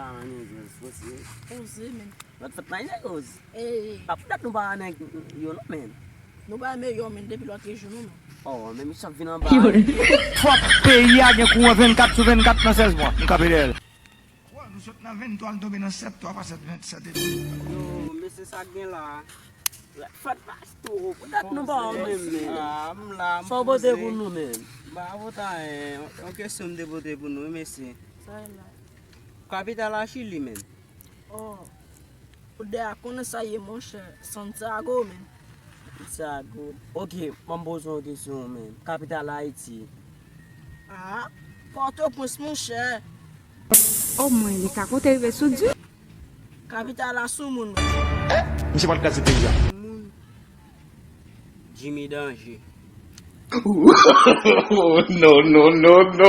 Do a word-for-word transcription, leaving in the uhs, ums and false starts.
Ah, nèg, poze. Poze, men. Lòt fèt la, nèg, poze. Ey, Pa pou dat nou pa nèg yo non, men. Nou pa meyò, men, depi lòt rejyon, non, men. Oh, men misye ap vin anba. Yo. Fòk peyi a gen kouran vennkat sou vennkat nan sèz mwa. M kanpe dèyè l. Wè, nou sot nan venntwa, l tonbe nan sèt, twa fwa sèt, vennsèt epi. Yo, mesye, sa k gen la. Fèt pa tou. Pou dat nou pa menm, men. Ah, m la, m Sa w pote pou nou, men. M pa pote anyen. Yon kesyon m te pote pou nou, wi, mesye. Sa e la. Kapital a Chili, men. Oh. Ou dèyè konnen sa ye, monchè. Santiago, men. Santiago. Ok, mwen poze yon kesyon, men. Kapital Ayiti. Ah, Pòtoprens, monchè. Omwen li ka konte rive sou di. Kapital la sou moun, men. Misye pral kraze peyi a. Jimmy Danje. Oh, no, no, no, no.